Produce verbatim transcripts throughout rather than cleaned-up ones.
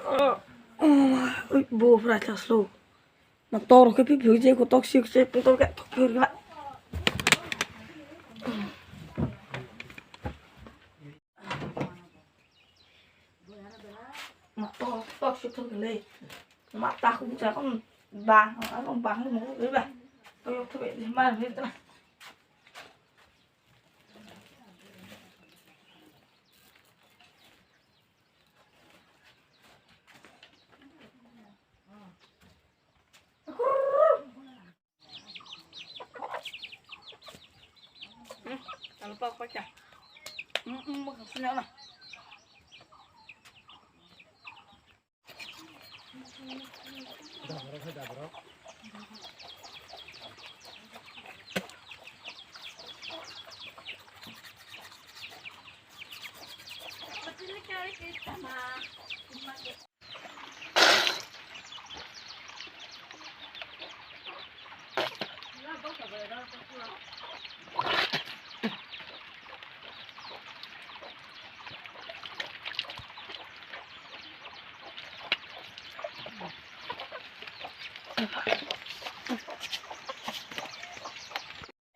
Ui, bo phra chaslo. Ma tor khe phi phi je ko tok sik se pung tor khe thok phir ga. Ma tor tok sik thok le. Ma ta khu cha kon ba, kon ba mo le ba. To yo to be ma ni ta.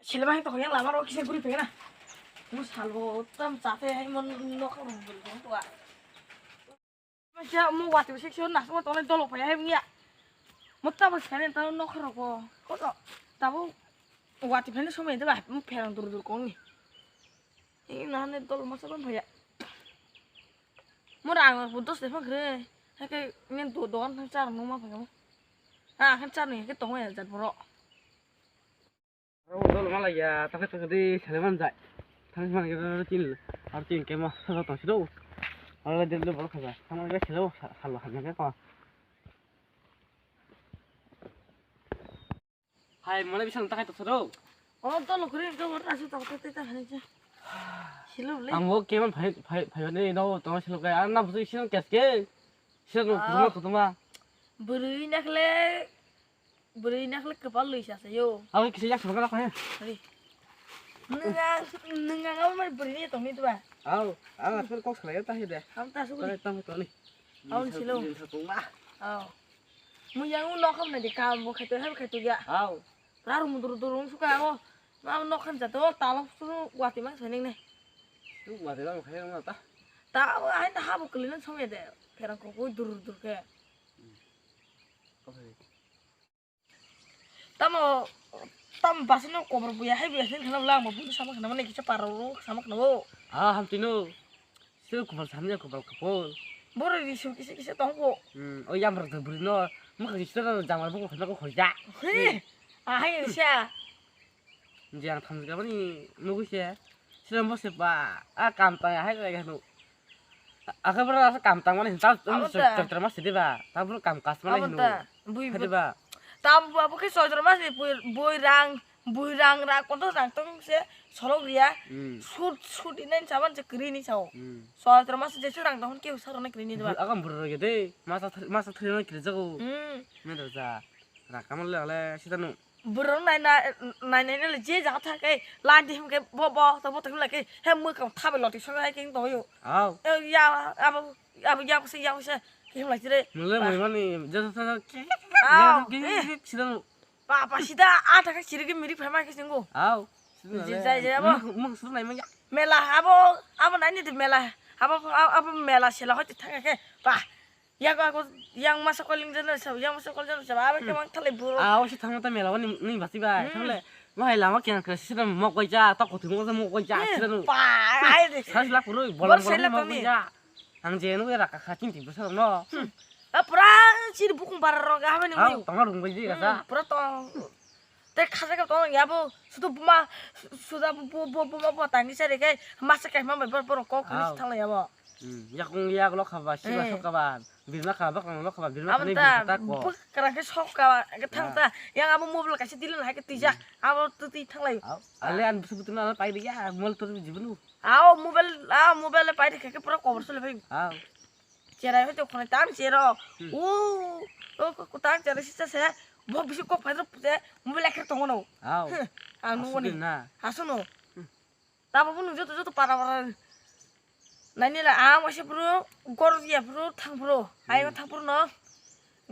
Silema hai tong yang lama ro kisa guri pegena. Mo salbo tam chate hai mon nok ro guri tong tua. Masa mo wati sik sik nasmo tong dolo phaya hai ya. Mo tabo sani tabo nok ro ko. Ko to tabo wati phani somai de ba mo pherang dur dur kong ni. Ini nahane dol masa ban phaya. Mo rang dos de phang kre. Hai ke nen do don thang char mo ma phaya mo. Ha khan char ni ke tong ya jat boro. Aro dol mala ya, ta khe ta khe de sele man jai. Thang man ge ro tin, ar tin ke ma sa ta siro. Ar de le bol kha ja. Thang man ge sele sa lo han ge ko. Hai, mane bisang ta khai to siro. O dol khri ko wor asu ta ta ta hai ja. Silo le. Ang bo ke man phai phai phai ne no to silo kai. Ar na bu silo kes ke. Silo kutuma kutuma. Bwrwi nakhle Bwrwi nakhle kwpal lwi sa sayo. Abo kisa yak sabakala khe. Ari. Nwng ang, nwng ang abo mani bwrwi ni tongni twa. Au, ang asal kok salai ta hede. Ham ta sugri. Kare tang to ni. Aun silo. Din sa tong ma. Au. Mu yang u nok ham na de kam bo khaito ham khaito ya. Au. Raru mudur dur ung suka abo. Ma nok ham jato talok su wati mang saning ne. Tu wati lang khai ma ta. Ta ai ta habo kalinan song ya de. Kerang ko ko dur dur ke. Tamo, tamo basino kobor buya hai buya sin khana lang bo budu sama khana mane kisa pararo sama khana bo. Ah, ham tino. Sir kubal samnya kubal kapol. Boro ri su kisa kisa tong ko. Hmm, o yam rok buri no. Mukha kisa no jamar buku khana ko khoja. He. Ah, hai sa. Jang tham ga bani nugu se. Sir mo se ba. A kam ta hai ga no. Akhe boro asa kam tang mani ta Abo ta. Chor chor mas di ba. Ta boro kam kas mani Abo hino. Ta. Bui Hadi ba. Tam bu abo khe chor chor mas di bui, bui rang, bui rang ra koto rang tong se solok ria. Hmm. Sut sut inen saban se kri ni sao. Hmm. Chor chor mas je se rang tong ke sa rone kri ni ba. Akam boro ge de. Masa thri masa thri no kri jago. Hmm. Me da ja. Ra kamal le ale sita no. Borok nai nai nai nai le je jaga thang khe line di himkhe bo bo to bo to himlai khe he mwkang thabai loti song hai khe tongyo. Au. E ya abo abo ya se ya se himlai chire. Mole moi mani je sa sa. Au. Sida. Papa sida a thang khe chiri khe miri phai ma khe singo. Au. Je jai jai abo. Muk suru nai ma ya. Mela abo abo nai ni de mela abo abo mela sela hoi thang khe ba. Yago ako yang masa koling jana sa, yang masa koling jana sa, abe kemang thalai buro. Ah, osi thangma ta mela wani ni basi ba. Hmm. Thamle, wahai lama kena kena sisira mok koi ja, ta kothi mok mok koi ja, sisira nu. Pa, ai de. Sas la puro, bolong bolong mok koi ja. Ang je nu era ka khatin ti basa no. Hmm. A pura sir bukung bar ro ga habani. Au, tama rung bai ji ga sa. Hmm, pura tong. Te khaja ka tong ya bo, sudu buma, suda bu bu buma bo tani sare kai, masa kai ma bai bor bor kok ni thang ya bo. Hmm, yakung yak lo khaba, siba sok khaba, birma khaba, bakang lo khaba, birma khani birma ta ko. Bwkra khe sok ka, ke thang ta, yang abo mobile kaisa dilo hai ke tijak, abo tu ti thang lai. Ale an busu butu na pai ya, mol tur jibunu. Ao mobile, a mobile pai de khe pura cover sole pai. Ao. Cherai hoito khonai tam chero. Hmm. O, o ko tang cherai sisa se. Bo bisi kok phai rok pute. Mobile ekhe tongo no. Aw. Ang nungoni. Aswk na. Hasono. Hmm. Tabo bo nung joto joto para para. Naini la ang waisa phuru gor ya phuru thang phuru. Ai Hmm. thang phuru no.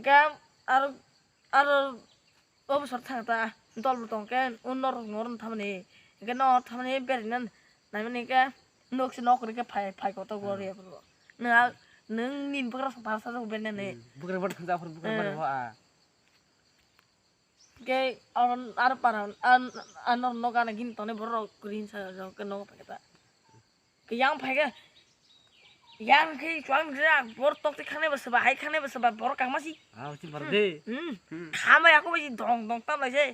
Ga aro aro obosor thang ta dol bo tong ke un nor nor thamani. Ke no thamani beri nan naimani ke nok se nok ke phai phai ko to gor ya phuru. Na nung nin bugra sa bar sa berna ne. Hmm. Bugra bar thang ja phuru bugra bar Eh. ho a. Ke aro aro para an an no gana gin tone borok green sa rok ke no paketa. Ke yang phai ke yang ke chuang ja bor tok te khane basa ba hai khane basa ba bor kama si. Ah, uchi bar de. Hmm. Hmm. Khama ya ko basi dong dong tam lai se.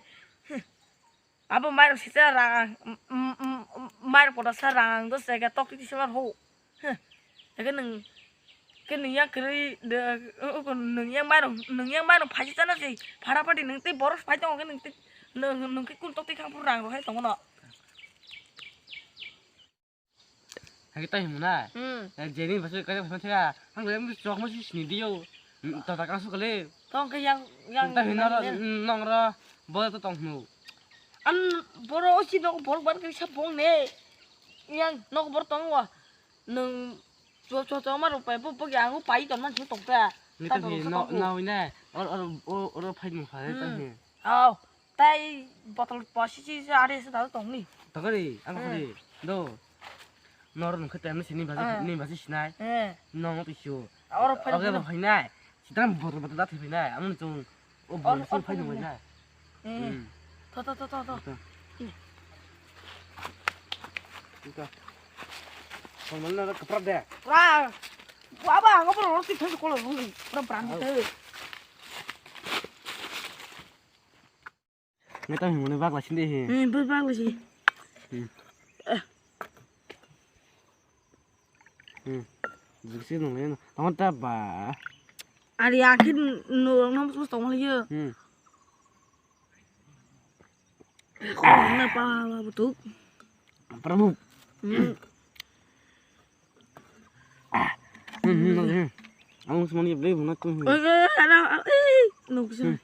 Abo mairok sisa rang, mm, mm, mm, mairok poda sa rang do se ga tok ti sima ho. Heh. Eke nung, ke nung yang kiri de, uh, uh, nung yang mairok, nung yang mairok phaji chana se. Phara phadi nung tei boros phai tongo ke nung tei, nung, nung ke kun tok ti khang phuru rang rohai tongo no. Hai ta himu na. Hmm. Eh, jeni basu kaya phai thya. Hang le chok ma si sini dio. Tata kasu kale. Tong ke yang, yang, ta hinaro yang, nong ro bo to tong hnu. An boro o si nok bor ban ke sa bong ne. Yang nok bor tong wa. Nung cho cho cho ma ro pai bo bo yang pai ton man chu tong ta. Ni ta Ta hi boro no sa tong. No ne. Or or or phai mu phai ta Hmm. Hi. Au. Tai botol posi si si are se dal tong ni. Tokari ang Hmm. Kari. Do. Nor nung khete amni sini basi Eh. Ni basi sinai. Eh. Nong tu shu. Oro phai Oke phai. Ba phai nai. Sitang botol botol da thai nai. Amun chung. O Or- botol or phai phai nung nai. Eh. Hmm. Tho tho tho tho tho. Tho. Ih. Ika. Formal na kapra de. Wah. Wah ba ang boro roti phai ko lo nung. Pura brand Au. Te. Ngai tang himone bagla sinde he. Hmm, bus bagla si. Hmm. Eh. Hmm. Jiksi nong le. Tong ta ba. Ari akhir nurang nam sus tong le. Hmm. Kong na pa ba butuk. Prabu. Hmm. Hmm, hmm, hmm. Ang semani beli bunat tuh. Eh, eh, ada, eh, nuksa. Hmm.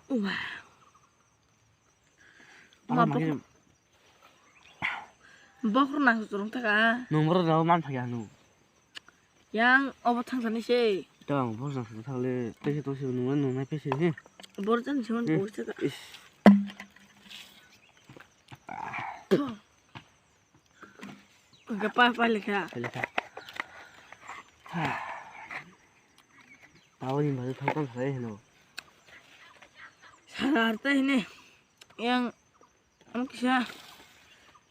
Wah. Para Wah, magi. Bokhor nang surung taka. Nung boro rao man phaya nu. Yang obo thang sani se. Tong boro nang surung thang le. Pese to se nung nung nai pese he. Boro jan se man Hmm. Boro taka. Is. Tho. Hingke pa pa lekha. Lekha. Tawani bajo thang tang sai hino. Sagar ta hine. Yang ang kisa.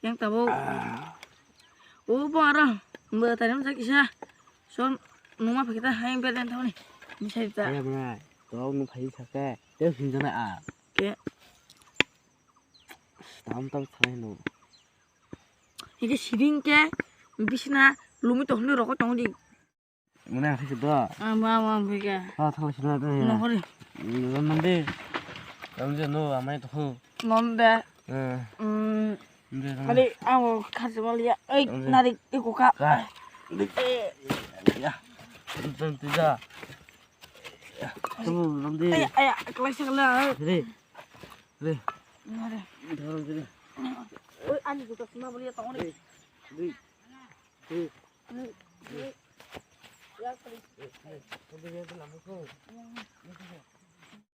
Yang tabo. Ah. O bo aro. Bo tani masa kisa. Son numa pakita hai belen tawani. Misai ta. Ayam na. Tau nu phai sake. Te hinjana a. Ke. Tam tam sai hino. Hingke siding ke bisna lumi tong hwnwi rokoi tong di. Mane ang thik do. Ama ama bega. Ha thang sina de. Nohori. Ron nang de. Ron je no amai to ho. Non de. Eh. Mm. De. Mali ang kharse mali ya. Ei Ron je. Nari iko ka. Ka. De. Eh. Ya. Ron tija. Ya. Tu ron de. Ay ay klai sakla. De. Re. Nare. Dhoro re. Oi, ani juta sima boli ya tong re. Re. Re. Re. Re. Ya, sorry. Re. Re. Re. Re.